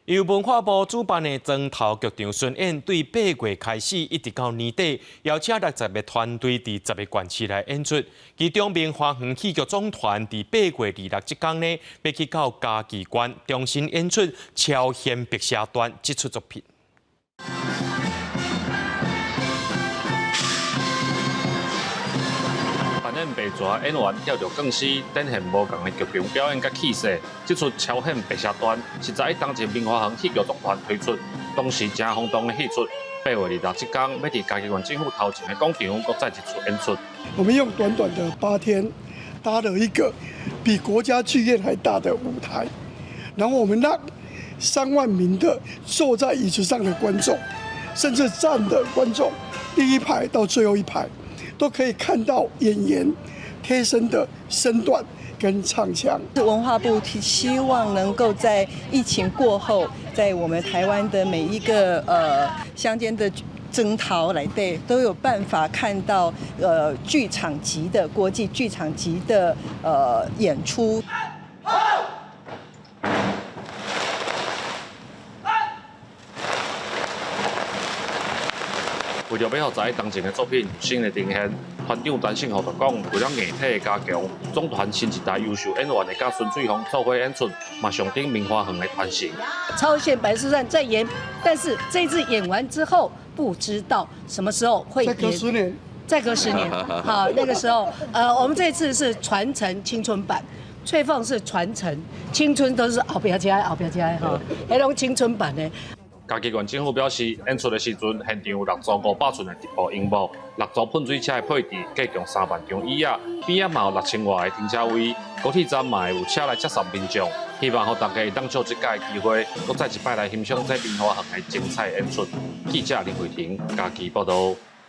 由文化部主辦的莊頭劇場巡演，對8月開始一直到年底，邀請60個團隊佇10個縣市來演出。其中明華園戲劇總團佇8月26這工呢，欲去到嘉義縣重新演出《超賢白蛇傳》這齣作品。扮演白蛇演員跳著鋼絲，展現無仝的劇場表演佮氣勢。這齣《超賢白蛇傳》是十一當前明華園戲劇總團推出，當時誠轟動的戲出。8月26這工，欲佇嘉義縣政府頭前的廣場，閣再一次演出。我們用短短的8天，搭了一個比國家劇院還大的舞台，然後我們讓3萬名的坐在椅子上的觀眾，甚至站的觀眾，第一排到最後一排，都可以看到演員貼身的身段跟唱腔。文化部希望能夠在疫情過後，在我們台灣的每一個鄉間的莊頭內底，都有辦法看到劇場級的國際劇場級的演出。為著欲予十一當前的作品有新的呈現，團長陳勝豪就講，為了硬體的加強，總團新一代優秀演員會佮孫翠鳳做伙演出，嘛象徵明華園的傳承。超賢白蛇傳再演，但是這次演完之後，不知道什麼時候會演。再隔十年。再隔十年，好，那個時候，我們這次是傳承青春版，翠鳳是傳承青春，都是後壁遮後壁遮哈，彼種青春版的。嘉義縣政府表示，演出的時陣，現場有6組500寸的直播螢幕，6組噴水車的配置，加強3萬張椅仔，邊仔嘛有6000外个停車位，高鐵站嘛會有車來接送民眾。希望予大家會當藉這擺的機會，閣再一擺來欣賞這明華園的精彩演出。記者林慧婷嘉義報導。